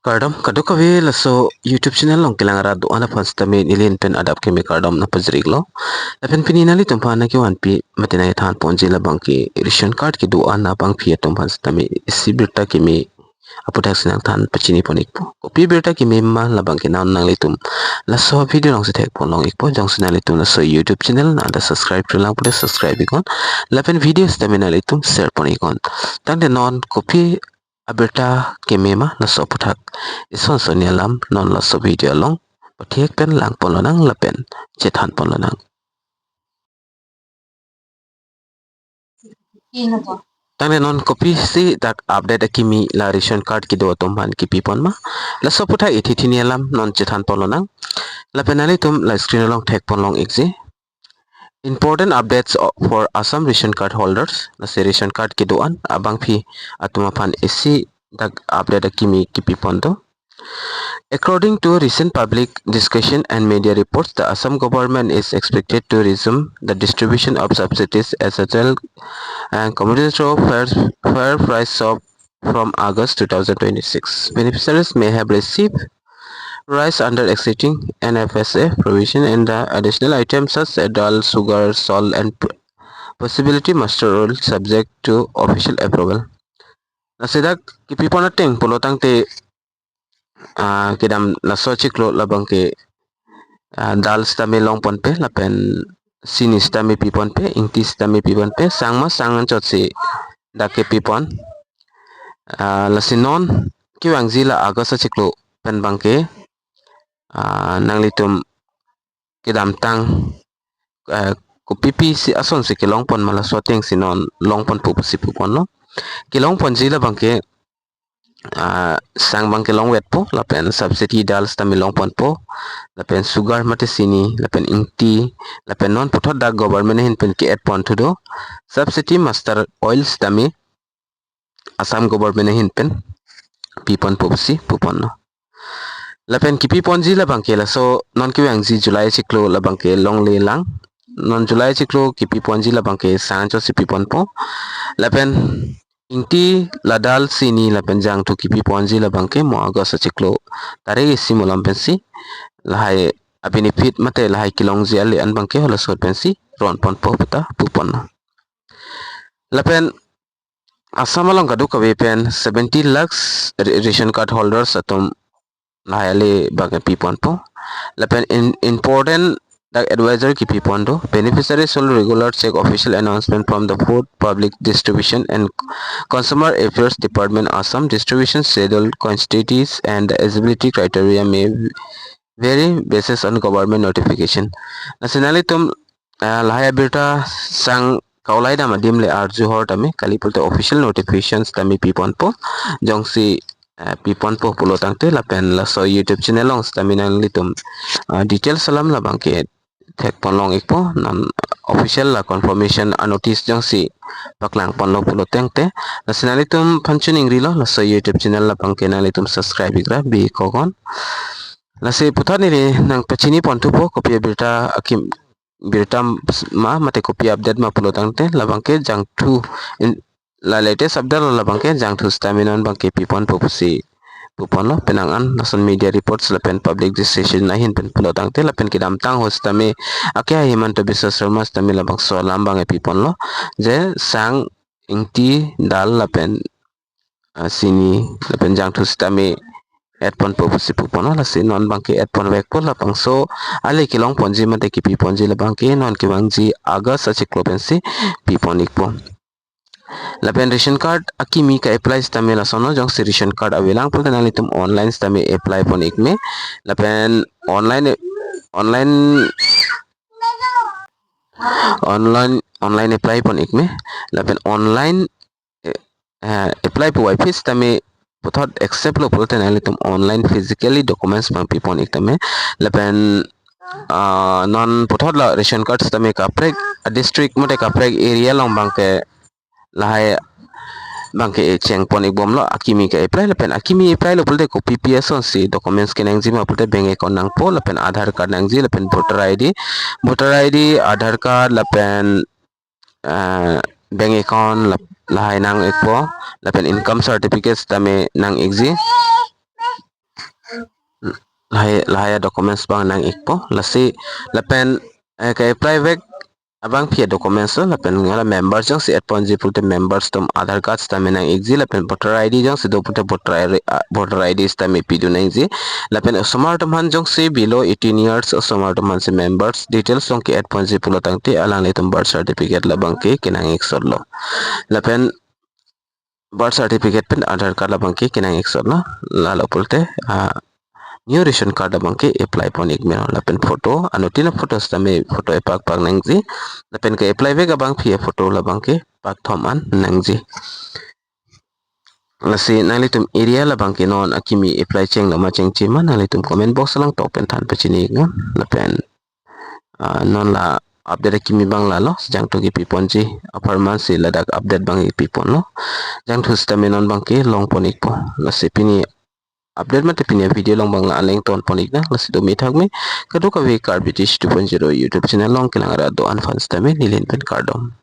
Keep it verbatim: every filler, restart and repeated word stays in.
Kardom, kadokave laso YouTube channel along kelang arat do-an aphan sitame neli ahin pen adap keme kardom nangpajir-iklo. Lapen pini nanglitumphan nangkevanpi mate nangkethan ponji labangke ration card kedo-an abangpi atum aphan sitame isi birta keme aputhak si nangthan pachini pon-ikpo. Kopi birta keme ma labangke non nanglitum laso video alongsi thek pon long-ikpo. Jongsi nanglitum laso YouTube channel nang-subscribe-re lang pulote subscribe-iknon. Lapen video sitame nanglitum share pon-iknon. Tangte non kopi abirta keme ma laso aputhak ison sonni alam non laso video along pathek pen lang pon lonang lapen chethan pon lonang. Tangte non kopisi dak update akimi la ration card kedo atum aphan kepi pon ma, laso aputhak ithi thini alam non chethan pon lonang. Lapen nanglitum la screen along thek pon long-ikji. Important updates o-, for Assam ration card holders. Lasi ration card kedo-an abangpi atum aphan isi dak update akimi kepi pon do. According to recent public discussion and media reports, the Assam government is expected to resume the distribution of subsidies, essential and commodity of fair, fair price shop from August two thousand twenty-six. Beneficiaries may have received rice under existing N F S A provision, and the additional items such as dal, sugar, salt, and p-, possibility mustard oil subject to official approval. Lasi dak kepi pon ateng pulo tangte, ah, kedam laso achiklo labangke, ah, dal sitame long ponpe, lapen sini sitame pi ponpe, ingti sitame pi ponpe, sang ma sang anchotsi dak kepi pon. Ah, lasi non kevangji la August achiklo pen abangke, ah, nanglitum kedamtang, ah, kopi pisi asonsi kelong pon ma laso atengsi non long ponpo pusi pu ponlo. Kelong ponji labangke, ah, sang abangke longvetpo, lapen subsidy dal sitame long ponpo, lapen sugar mate sini, lapen ingti, lapen non puthot dak government ahin pen ke-add pon thu do, subsidy mustard oil sitame Assam government ahin pen pi ponpo pusi pu ponlo. Lapen kepi ponji labangke laso non kevangji July achiklo labangke longle lang. Non July achiklo kepi ponji labangke sang anchotsi pi ponpo. Lapen ingti, la dal, sini lapen jangthu kepi ponji labangke mo August achiklo tarik isi malom pensi lahai a-benefit mate lahai kelongji ale an abangke halaso ahut pensi ron ponpo puta pu ponlo. Lapen Assam along kadokave pen seventy lakhs ra-, ration card holders atum lahai ale abangke pi ponpo. Lapen in, important dak advisor kepi pon do. Beneficiaries will regular check official announcement from the Food, Public Distribution and Consumer Affairs Department, Assam. Distribution schedule, quantities and the eligibility criteria may vary basis on government notification. Lasi nanglitum, ah, lahai abirta sang kaulai dam adim le arju hor tame, kali pulote official notifications tame pi ponpo. Jongsi, ah, pi ponpo pulo tangte lapen laso YouTube channel along sitame nanglitum, ah, details alam labangke thek pon long-ikpo, non official la confirmation a-notice jongsi paklang ponlo pulo tangte. Lasi nanglitum aphan choningrilo, laso YouTube channel labangke nanglitum subscribe-ikra bi kokon. Lasi puthot neli nangpachini pon thupo kopi abirta akim, birta ma mate kopi update ma pulo tangte labangke jangthu in, la latest update lo labangke jangthu sitame non abangke pi ponpo pusi pu ponlo. Penang an lason media reports lapen public discussion ahin pen pulo tangte lapen kedamtang ahut sitame ake Himanta Biswa Sarma sitame labangso alam abangke pi ponlo je sang, ingti, dal lapen, ah, sini lapen jangthu sitame add ponpo pusi pu ponlo. Lasi non abangke add ponvekpo, labangso ale kelong ponji mate kepi ponji labangke non kevangji August achiklo pensi pi pon-ikpo. Lapen ration card akimi ka-apply sitame lason lo, jongsi ration card avelang pulote nanglitum online sitame apply pon-ikme. Lapen online, online, online, online apply pon-ikme. Lapen online, eh, eh, apply puvoiphit sitame puthot accept lo pulote nanglitum online physically documents abang pi pon-ik tame. Lapen, ah, non puthot la ration card sitame kaprek, ah, district mate kaprek area along abangke lahai abangke cheng pon-ik bomlo, akimi ka-apply. Lapen akimi apply lo pulote kopi pi asonsi documents kenangji ma pulote bank account nangpo, lapen Aadhaar card nangji, lapen voter I D, voter I D, Aadhaar card, lapen, ah, bank account, lap-, lahai nang-ikpo, lapen income certificate sitame nang-ikji. lahai lahai a documents abang nang-ikpo. Lasi lapen eh, ke-apply vek abangpi a documents lo, lapen hala members jongsi add ponji pulote members atum Aadhaar card sitame nang-ikji, lapen voter I D jongsi do pulote voter I D, ah, voter I D sitame pidun nangji. Lapen osomar atum aphan jongsi below eighteen years osomar atum aphansi members details along ke-add ponji pulo tangte alanglitum birth certificate labangke kenang-ik sotlo. Lapen birth certificate pen Aadhaar card labangke kenang-ik sotlo. Lalo pulote, ah, new ration card labangke apply pon-ik meno. Lapen photo, anuttin a photo sitame photo epak pak nangji. Lapen ke-apply vek abangpi a photo labangke pakthom an nangji. Lasi nanglitum area labangke non akimi apply chenglo ma chengche ma, nanglitum comment box along tok pen than pachini-ik non. Lapen, ah, non la update akimi abang lalo, jangthu kipi ponji, apharman si ladak update abang kipi ponlo. Jangthu sitame non abangke long pon-ikpo. Lasi pini update mate pini video along abang la-an le ington pon-ik nang, lasi do me thak me, kadokave Karbi Tish two point zero YouTube channel along kelang arat do-an aphan sitame neli ahin pen kardom.